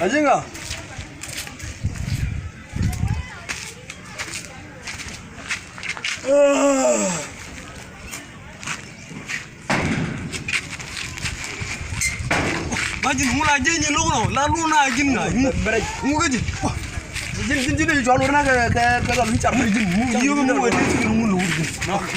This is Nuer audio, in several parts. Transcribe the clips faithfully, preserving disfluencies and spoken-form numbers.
A ji̱ ŋa? Ma ji̱n ŋu la ji̱ nyi luk nɔ la luk na ji̱n ŋa. Bɛrɛ ŋu kä ji̱. Ji̱n ji̱n ji̱n ji̱ cual wur na kɛ kɛ kɛ kɛ lu car ma ji̱n ŋu yi̱ ŋu wä ji̱n ji̱n ŋu luk ji̱n.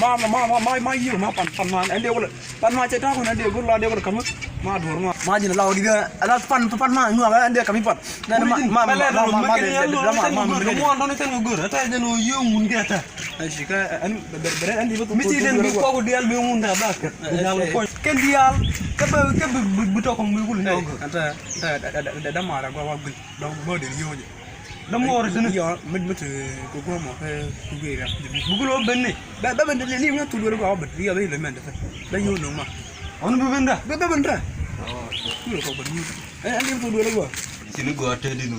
Ma ma ma ma ma yi̱ ma pan pan ma ɛn dee wä lɛ. Pan ma cɛ ta̱a̱ kun ɛn dee go̱r la dee go̱r ka̱m. Ma duɔ̱r ma. Ma ji̱n la wä di dee ala pan pan ma ŋu ɛn dee ka̱m i̱ pan. Nɛ ma ma ma ma ma ma dee dee dee ma ma ma dee. Ŋuan tɔni tɛn kɛ go̱r ata jɛn wä yi̱ ŋun kɛ ata. Ɛn ci kä ɛn bɛ bɛ bɛ ɛn di bɛ. Mi ci den bi kɔk dial bi ŋun ta ba kɛ. Dial kɔc kɛn dial kä bɛ kä bi bi tɔkɔŋ bi wul nɛ. Ata ata da da da mara gua wa gul. Dɔŋ bä dee yio̱w jɛ. Dämuɔɔr tini. Yɔ mi mi ti ku guɔmɔ kɛ ku guiɛ ya. Bukul wä ben ni. Bɛ bɛ ben ni ni ŋa tu duel gua wä ben. Yɔ bɛ ilɛ mɛn dɛ. Bɛ yio̱w nɔŋ ma. Ɔn bi ben da. Bɛ bɛ ben da. Ɔ. Ku yɛ kɔ ben yio̱w. Ɛn ɛn ni tu duel gua. Tini gua te di nu.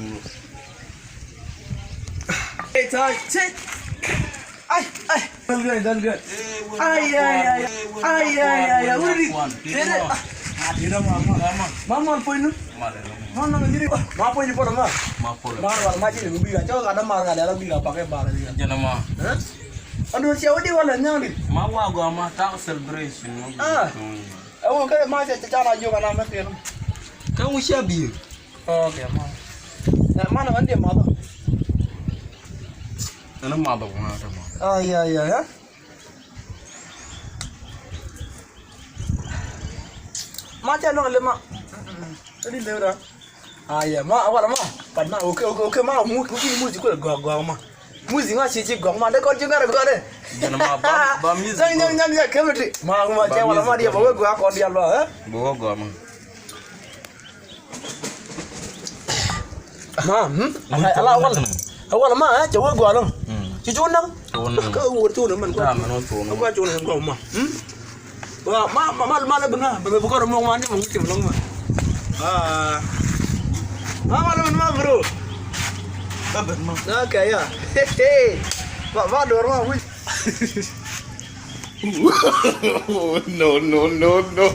Ɛ ta cɛ. Ai, ai. That's good, that's good. Ay, ay, ay, ay, ay, ay, ay, what is it? Dede. Ah, dede ma, ma. Ma ma poinu. Ma na dede. Ma poinu poro ma. Ma poro. Ma ma ma jini bi ga. Jɔga da ma ga da bi ga pa ke ba ga. Jana ma. Eh? Ando sia wadi wala nyang di. Ma wa go ma ta celebration. Ah. Awo ka ma sia cha na yo ga na ma pelo. Ka mu sia bi. Ok, ma. Eh, ma na wandi ma. Ana ma ba ma ta ma. Ay, ay, ay, ay. Ma cɛ lɔŋ lema. Ri lewra. Aya ma wala ma. Pat ma okay okay okay ma mu mu mu ji ko gɔg gɔg ma. Mu ji ŋa ci ci gɔg ma de kɔn ci ŋa gɔg de. Jɛn ma ba ba music. Nyam nyam nyam ya kemiti. Ma ma cɛ wala ma dia ba we gɔg kɔn dia lɔ eh. Ba we gɔg ma. Ma, hmm? Ala wal. Awal ma eh cɛ wä gualum. Ci cu naŋ. Cu naŋ. Kä wur cu naŋ man gual. Cu naŋ. Gual cu naŋ gual ma. Hmm? Wa ma ma ma ma la bina. Ba ba ko mo ma ni mo ci mo ma. Ah. Ma ma la bina bro. Ba ba ma. Okay ya. Hey hey. Ba ba dor ma wi. No no no no.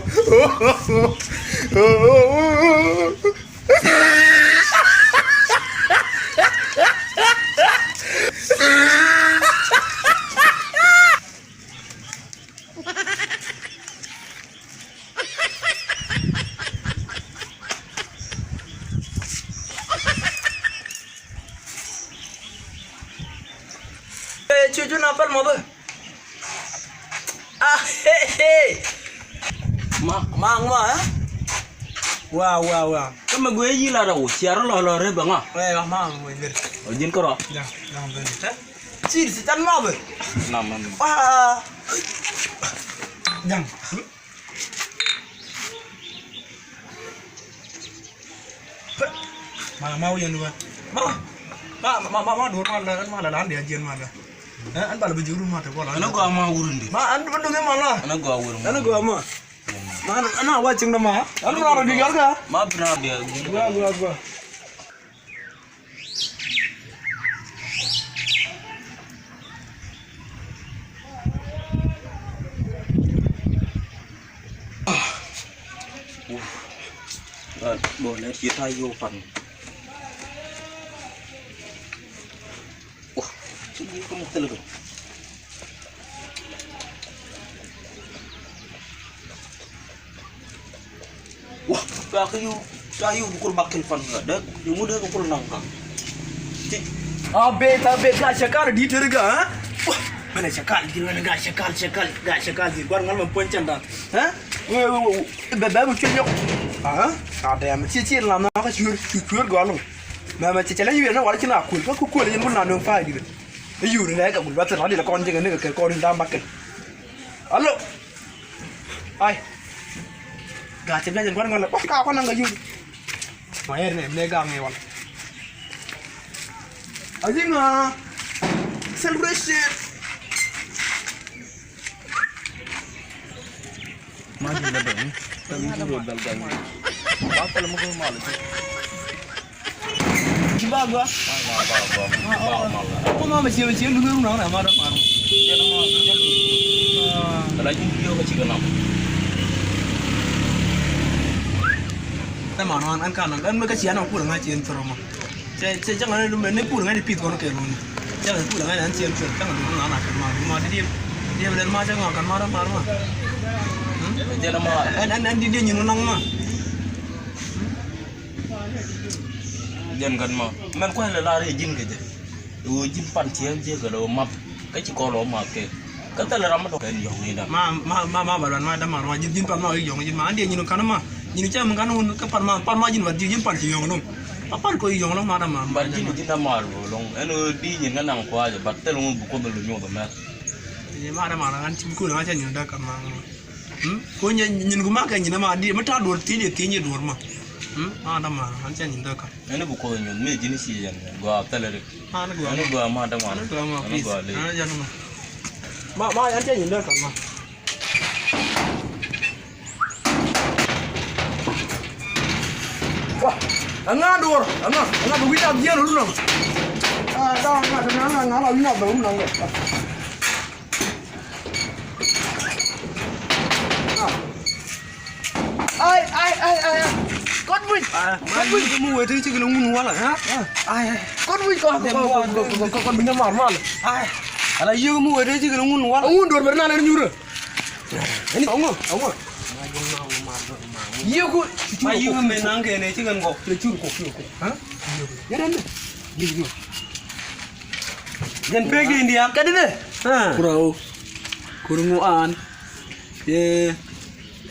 Cucu na pɛl mɔth. Ah, hey, hey. Ma, ma, ma, eh? Wa, wa, wa. Kä mɛ guiɛ yi la rɛw ciar lɔ lɔ rɛ bɛ ŋa. Wa, ma, ma, ma. O jin kärɔ. Ja, ja, bɛ. Ci di tan ma bɛ. Na ma. Wa. Jang. Ma ma wi̱i̱ ɛn wä ma ma ma ma duɔ̱r ma la ma la la an diɛ jiɛn ma la. Ɛn bala bi ji̱ wurun ma te kɔla. Ɛn gɔaa ma wurun di. Ma an duŋ ma la. Ɛn gɔaa wurun. Ɛn gɔaa ma. Ma an a wa cieŋ dɔ ma an ma la bi gɔaa ka. Ma bi na bi. Gɔaa gɔaa gɔaa. Bɔ nɛ ti ta yo pan. Wah, ti yi kuma tele. Wah, ta ka yu, ta yu bukul bakil pan ga. Da yu mu da bukul nan ka. Ti. A be ta be ga shakal di tirga, ha? Wah, mana shakal di mana ga shakal shakal ga shakal di gwan ngal ma pon chan da. Ha? We we we. Be be mu chul yok. Aha. Ka da ma chi chi la na ka chur chur galo. Ma ma chi chala yu na wala chi na kul ka ku kul yin mun na no fa di. Yu ne ka gul ba ta di la kon je ne ka kon da bakil. Alo. Ai. Ga cɛ bia jɛ gua̱n ŋɔl. Wah, ka kɔn naŋ ka yur. Ma yɛr nɛ mɛ gaŋ ŋɛ wal. A ji̱ ŋa celebration. Ma ji̱ lɛ bɛ ni. Tɛm ji̱ rot dal gaŋ. Ba kɔl mɛ kɔl mal ji̱. Ci ba gua. Ko ma ma cie cie lu lu na ma da ma. Ala ju yo ka ci ga nam. Dämaar ɣɔn ɛn kan ɛn mɛ kä ciɛ nɔ kul ŋa̱c ciɛ ɛn thɔrɔ mɔ. Cɛ cɛ cɛ ŋa̱c ni kul ŋa̱c ni pith kɔn kɛ luni. Cɛ ŋa̱c kul ŋa̱c ɛn ciɛ ɛn thɔrɔ cɛ ŋa̱c ni ŋa̱c na kɛn ma ma ti diep. Diep lɛn ma cɛ ŋa̱c kan ma dämaar ma. Jɛn ma. Ɛn ɛn ɛn di diep nyin wä naŋ ma. Jɛn kan ma. Mɛn kua̱c lɛ lar yɛ ji̱n kɛ jɛ. Ɣöö ji̱n pan tiɛɛl jiäk kɛ lɛ ɣöö map kä ci kɔn lɔ map kɛ. Kä thilɛ ram mi dɔ̱ŋ kɛn yɔ̱ŋ ni dam. Ma ma ma ma ba luan ma dam ma rua ji̱n ji̱n pan ma ɣöö yɔ̱ŋ ji̱n ma an diɛ nyin kan ma nyin cɛ mi kan wun kä pan ma pan ma ji̱n ba ji̱n ji̱n pan ci yɔ̱ŋ lɔŋ. Pa pan kɔ yɔ̱ŋ lɔŋ ma dam ma. Ba ji̱n ji̱n dam ma rua lɔŋ ɛn ɣöö di nyin ŋa naŋ kua̱a̱c ba thil ŋun bi kuoth lu nyuɔth mɛ. Ni ma dam ma ran ci bi kuoth ŋa cɛ nyin dam kan ma. Hmm? Ko nyin nyin ku ma kɛ nyin ma di mi ta duɔr thiec thiec nyi duɔr ma. Hmm? Ma dam ma ran cɛ nyin dam kan. Ɛn i̱ bi kuɔth nyuɔth mi ji̱n i̱ ci yɛn gɔaa thilɛ rik. Ɛn i̱ gɔaa ma dämaar. Ɛn i̱ gɔaa ma, please. Ɛn i̱ gɔaa lec. Ɛn i̱ jɛn ma. Ma ma ɛn cɛ nyin dee kɔn ma. Wa ɛŋa duɔr ɛŋa ɛŋa bi wi̱c na bi jiɛn run nɔm. Aa dɔɔŋ ɛŋa ɛŋa ɛŋa la wi̱c na bi run nɔm. Ai ai ai ai. Kot buc. Kot buc. Mu wete cikɛ lɛ ŋun wala ha. Ai. Kot buc kɔ kɔ kɔ kɔ kɔ buc na mar mal. Ai. Ala yek mu wete cikɛ lɛ ŋun wala. Ŋun dor ber na lɛ nyurä. Ini ɔŋɔ ɔŋɔ. Yek ku. Ma yek me naŋ kɛ ne cikɛ ŋɔ. Kɛ cur kɔ kɔ kɔ. Ha? Yeren ne. Yek yek. Jɛn pek di India. Kɛ di ne. Kura o. Kur ŋu an. Yee.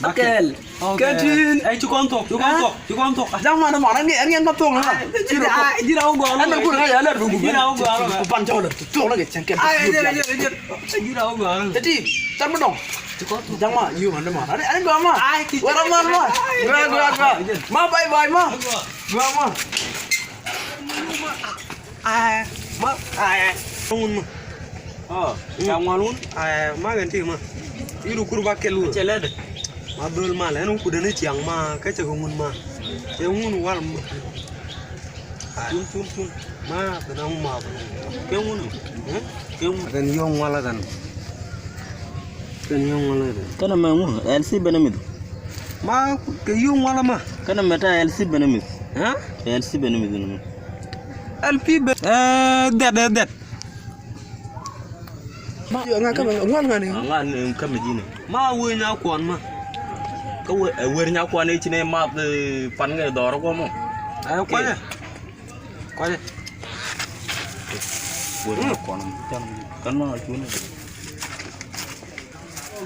Akɛl. Kɛtin. Ɛ ci kɔn thok, ci kɔn thok, ci kɔn thok. Jaŋ man mɔn ɛn ŋiɛn ŋiɛn kɔn thok na. Ji̱n a wä gɔl. Ɛn mɛ kur ŋa yɛ lɛr bi gum. Ji̱n a wä gɔl. Ku pan cɔl thok na kɛ cɛn kɛl. Ji̱n a wä gɔl. Teti tar mi dɔŋ. Jaŋ ma yu man mɔn. Ɛn gɔl ma. Wɛrɛ man ma. Gɔl gɔl gɔl. Ma bye bye ma. Gɔl ma. Ai, ma, ai, ai. Ŋun ma. Ɔ, ca ŋual wun. Ai, ma kɛn ti ma. Iru kur ba kɛl wun. Cɛ lɛ dɛ. Ma dhol ma lɛ, ɛn wun kudɛ ni ciaŋ ma, kä cɛ kɛ ŋun ma. Cɛ ŋun wal ma. Ai. Cun, cun, cun. Ma, kɛ na ŋun ma. Kɛ ŋun ma. Kɛ ŋun. Kɛn yɔŋ wal kɛn. Kɛn yɔŋ wal kɛn. Kɛn mɛ ŋun, ɛl si bɛn mith. Ma, kɛ yɔŋ wal ma. Kɛn mɛ ta ɛl si bɛn mith. Ha? Ɛl si bɛn mith. Ɛl pi bɛ. Ɛ, dhɛt, ɛ, dhɛt. Ma, ŋa kamɛ, ŋuan ŋa ni? Ŋa ni kamɛ ji̱n. Ma wee nya kuɔn ma. Kä wee, ɛ, wee nya kuɔn i̱ ci ni ma, ɛ, pan ŋɛ dhɔr kuɔ mɔ. Ɛ, kuɔn ɛ. Kuɔn ɛ. Wee nya kuɔn. Kan ma cuun.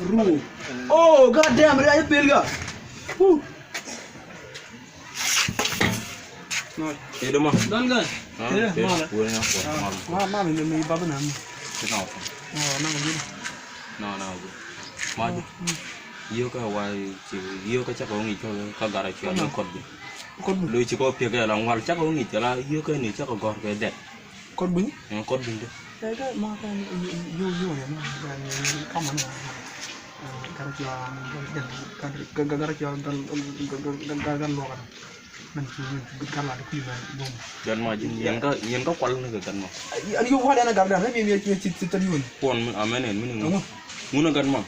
Ru. Oh, god damn, ri ay pel ga. Woo. Ede ma. Don gan. Ede ma. Wena kwa. Ma ma me me baba na. Ti na kwa. Oh, na me. Na na go. Ma di. Yo ka wa ci yo ka ca ko ngi ko ka gara ci na kod bi. Kod bi. Lo ci ko pe ga la ngwal ca ko ngi la yo ka ni ca ko gor ke det. Kɔt buny? Ɛɛ, kɔt buny dee. Ɛɛ, kɛ ma kɛ yo yo yɛ ma kɛ kama ni ma. Gara cua gara cua gal gal luɔk. Mɛn cu mɛn cu gal la de kui mɛn bom. Gan ma jin yɛn ka yɛn ka kual ni kɛ gan ma. Ani yo wa dana gar dan mi mi ci ci ci tadi won. Kuɔn mi amɛn ɛn mi ni ŋun. Ŋun a gan ma.